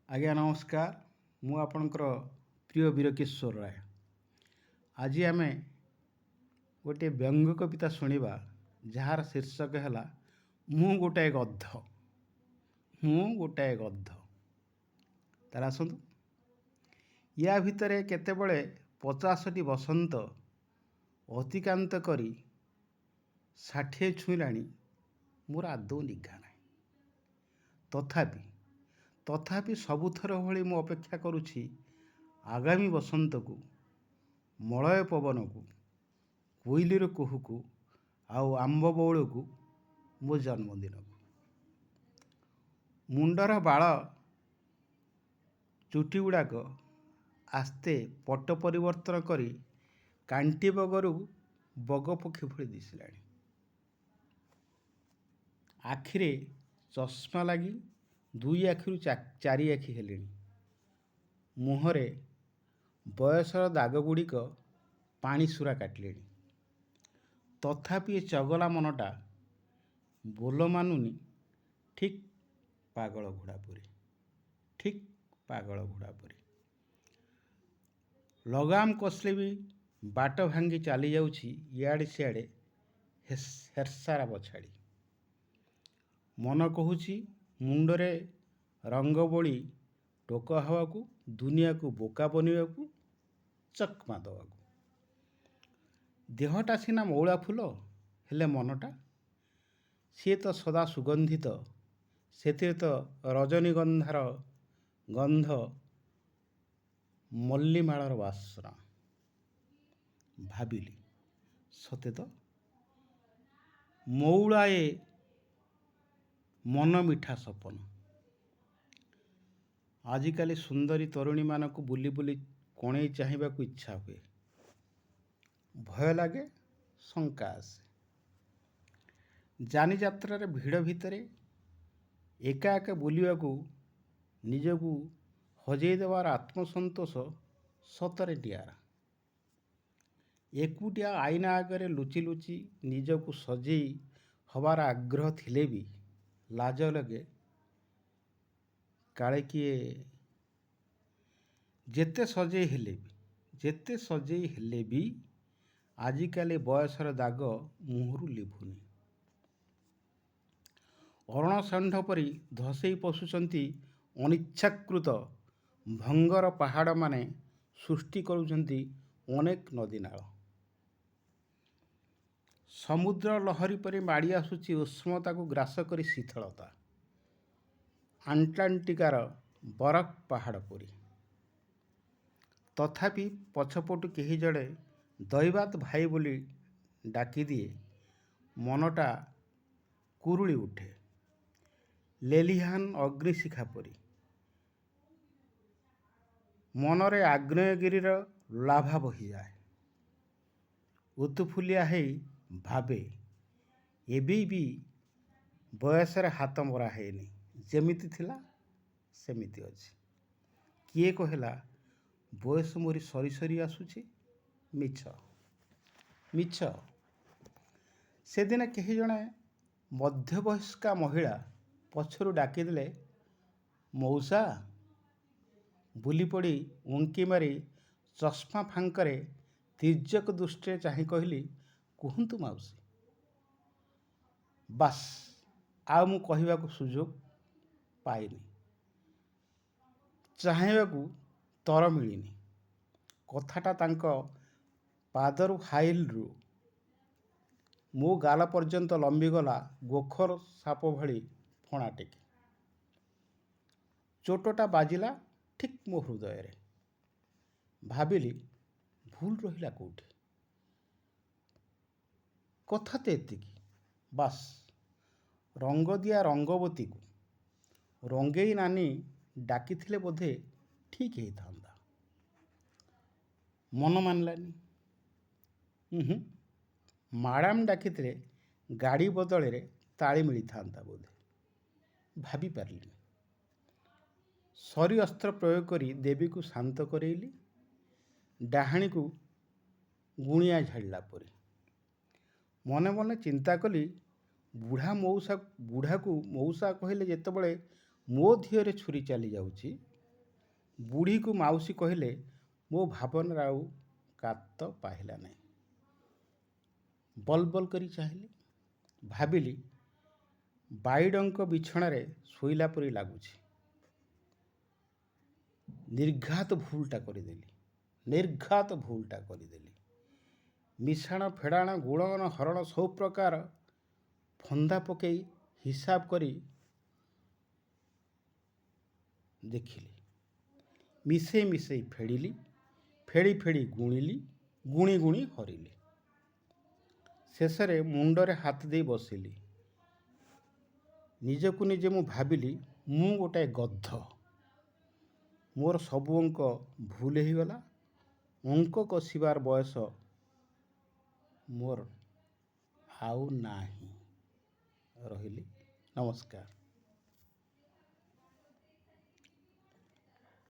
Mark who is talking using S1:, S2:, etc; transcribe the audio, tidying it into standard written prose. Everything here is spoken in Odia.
S1: ଆଜ୍ଞା ନମସ୍କାର। ମୁଁ ଆପଣଙ୍କର ପ୍ରିୟ ବୀରକିଶୋର ରାୟ। ଆଜି ଆମେ ଗୋଟିଏ ବ୍ୟଙ୍ଗ କବିତା ଶୁଣିବା, ଯାହାର ଶୀର୍ଷକ ହେଲା ମୁଁ ଗୋଟାଏ ଗଧ। ମୁଁ ଗୋଟାଏ ଗଧ। ତାହେଲେ ଆସନ୍ତୁ। ୟା ଭିତରେ କେତେବେଳେ 50ଟି ବସନ୍ତ ଅତିକ୍ରାନ୍ତ କରି 60 ଛୁଇଁଲାଣି, ମୋର ଆଦୌ ନିଘା ନାହିଁ। ତଥାପି ସବୁଥର ଭଳି ମୁଁ ଅପେକ୍ଷା କରୁଛି ଆଗାମୀ ବସନ୍ତକୁ, ମଳୟ ପବନକୁ, କୋଇଲିର କୁହୁକୁ ଆଉ ଆମ୍ବ ବଉଳକୁ, ମୋ ଜନ୍ମଦିନକୁ। ମୁଣ୍ଡର ବାଳ ଚୁଟିଗୁଡ଼ାକ ଆସ୍ତେ ପଟ ପରିବର୍ତ୍ତନ କରି କାଣ୍ଟିବଗରୁ ବଗ ପକ୍ଷୀ ଭଳି ଦିଶିଲାଣି। ଆଖିରେ ଚଷମା ଲାଗି ଦୁଇ ଆଖିରୁ ଚାରି ଆଖି ହେଲିଣି। ମୁହଁରେ ବୟସର ଦାଗଗୁଡ଼ିକ ପାଣିସୁରା କାଟିଲେଣି। ତଥାପି ଏ ଚଗଲା ମନଟା ବୋଲ ମାନୁନି, ଠିକ୍ ପାଗଳ ଘୋଡ଼ା ପରି, ଠିକ୍ ପାଗଳ ଘୋଡ଼ା ପରି। ଲଗାମ କଷିଲେ ବି ବାଟ ଭାଙ୍ଗି ଚାଲିଯାଉଛି ଇଆଡ଼େ ସିଆଡ଼େ ହେର୍ସାରାବ ଛାଡ଼ି। ମନ କହୁଛି ମୁଣ୍ଡରେ ରଙ୍ଗ ବୋଳି ଟୋକା ହେବାକୁ, ଦୁନିଆକୁ ବୋକା ବନେଇବାକୁ, ଚକମା ଦେବାକୁ। ଦେହଟା ସିନା ମଉଳା ଫୁଲ, ହେଲେ ମନଟା, ସିଏ ତ ସଦା ସୁଗନ୍ଧିତ। ସେଥିରେ ତ ରଜନୀଗନ୍ଧାର ଗନ୍ଧ, ମଲ୍ଲିମାଳର ବାସ୍ନା। ଭାବିଲି, ସତେ ତ, ମଉଳା ଏ ମନ ମିଠା ସପନ। ଆଜିକାଲି ସୁନ୍ଦରୀ ତରୁଣୀମାନଙ୍କୁ ବୁଲି ବୁଲି କଣେଇ ଚାହିଁବାକୁ ଇଚ୍ଛା ହୁଏ। ଭୟ ଲାଗେ, ଶଙ୍କା ଆସେ। ଯାନିଯାତ୍ରାରେ ଭିଡ଼ ଭିତରେ ଏକା ଏକା ବୁଲିବାକୁ, ନିଜକୁ ହଜେଇ ଦେବାର ଆତ୍ମସନ୍ତୋଷ ସତରେ ନିଆରା। ଏକୁଟିଆ ଆଇନା ଆଗରେ ଲୁଚି ଲୁଚି ନିଜକୁ ସଜେଇ ହବାର ଆଗ୍ରହ ଥିଲେ ବି ଲାଜ ଲାଗେ, କାଳେ କିଏ। ଯେତେ ସଜେଇ ହେଲେ ବି ଆଜିକାଲି ବୟସର ଦାଗ ମୁହଁରୁ ଲିଭୁନି। ଅରୁଣ ଷଣ୍ଢ ପରି ଧସେଇ ପଶୁଛନ୍ତି ଅନିଚ୍ଛାକୃତ ଭଙ୍ଗର ପାହାଡ଼ମାନେ, ସୃଷ୍ଟି କରୁଛନ୍ତି ଅନେକ ନଦୀନାଳ। ସମୁଦ୍ର ଲହରୀ ପରି ମାଡ଼ି ଆସୁଛି ଉଷ୍ମତାକୁ ଗ୍ରାସ କରି ଶୀତଳତା, ଆଣ୍ଟାର୍କଟିକାର ବରଫ ପାହାଡ଼ ପରି। ତଥାପି ପଛପଟୁ କେହି ଜଣେ ଦୈବାତ୍ ଭାଇ ବୋଲି ଡାକିଦିଏ। ମନଟା କୁରୁଳି ଉଠେ ଲେଲିହାନ ଅଗ୍ନିଶିଖା ପରି। ମନରେ ଆଗ୍ନେୟଗିରିର ଲାଭା ବହିଯାଏ। ଉତୁଫୁଲିଆ ହେଇ ଭାବେ, ଏବେ ବି ବୟସରେ ହାତ ମରା ହେଇନି, ଯେମିତି ଥିଲା ସେମିତି ଅଛି। କିଏ କହିଲା ବୟସ ମୋରି ସରି ସରି ଆସୁଛି? ମିଛ, ମିଛ। ସେଦିନ କେହି ଜଣେ ମଧ୍ୟବୟସ୍କା ମହିଳା ପଛରୁ ଡାକିଦେଲେ, ମଉସା। ବୁଲିପଡ଼ି ଉଙ୍କି ମାରି ଚଷମା ଫାଙ୍କରେ ତୀର୍ଯ୍ୟକ ଦୃଷ୍ଟିରେ ଚାହିଁ କହିଲି, କୁହନ୍ତୁ ମାଉସୀ। ବାସ୍, ଆଉ ମୁଁ କହିବାକୁ ସୁଯୋଗ ପାଇନି, ଚାହିଁବାକୁ ତର ମିଳିନି। କଥାଟା ତାଙ୍କ ପାଦର ହାଇଲରୁ ମୋ ଗାଲ ପର୍ଯ୍ୟନ୍ତ ଲମ୍ବିଗଲା ଗୋଖର ସାପ ଭଳି ଫଣା ଟେକି। ଚୋଟଟା ବାଜିଲା ଠିକ୍ ମୋ ହୃଦୟରେ। ଭାବିଲି, ଭୁଲ ରହିଲା କୋଉଠି? କଥା ତ ଏତିକି, ବାସ୍। ରଙ୍ଗଦିଆ ରଙ୍ଗବତୀକୁ ରଙ୍ଗେଇ ନାନୀ ଡାକିଥିଲେ ବୋଧେ ଠିକ୍ ହେଇଥାନ୍ତା। ମନ ମାନିଲାନି। ଉହୁଁ, ମାଡ଼ାମ୍ ଡାକିଥିଲେ ଗାଳି ବଦଳରେ ତାଳି ମିଳିଥାନ୍ତା ବୋଧେ। ଭାବିପାରିଲିନି। ସରି ଅସ୍ତ୍ର ପ୍ରୟୋଗ କରି ଦେବୀକୁ ଶାନ୍ତ କରେଇଲି, ଡାହାଣୀକୁ ଗୁଣିଆ ଝାଡ଼ିଲା ପରି। ମନେ ମନେ ଚିନ୍ତା କଲି, ବୁଢ଼ାକୁ ମଉସା କହିଲେ ଯେତେବେଳେ ମୋ ଦିହରେ ଛୁରୀ ଚାଲିଯାଉଛି, ବୁଢ଼ୀକୁ ମାଉସୀ କହିଲେ ମୋ ଭାବନାର ଆଉ କାତ ପାହିଲା ନାହିଁ। ବଲ ବଲ କରି ଚାହିଁଲି। ଭାବିଲି, ବାଇଡ଼ଙ୍କ ବିଛଣାରେ ଶୋଇଲା ପରି ଲାଗୁଛି। ନିର୍ଘାତ ଭୁଲଟା କରିଦେଲି, ନିର୍ଘାତ ଭୁଲଟା କରିଦେଲି। ମିଶାଣ, ଫେଡ଼ାଣ, ଗୁଣନ, ହରଣ ସବୁ ପ୍ରକାର ଫନ୍ଦା ପକେଇ ହିସାବ କରି ଦେଖିଲି। ମିଶେଇ ମିଶେଇ ଫେଡ଼ିଲି, ଫେଡ଼ି ଫେଡ଼ି ଗୁଣିଲି, ଗୁଣି ଗୁଣି ହରିଲି। ଶେଷରେ ମୁଣ୍ଡରେ ହାତ ଦେଇ ବସିଲି। ନିଜକୁ ନିଜେ ମୁଁ ଭାବିଲି, ମୁଁ ଗୋଟାଏ ଗଧ। ମୋର ସବୁ ଅଙ୍କ ଭୁଲ ହେଇଗଲା। ଅଙ୍କ କଷିବାର ବୟସ ମୋର ଆଉ ନାହିଁ। ରହିଲି, ନମସ୍କାର।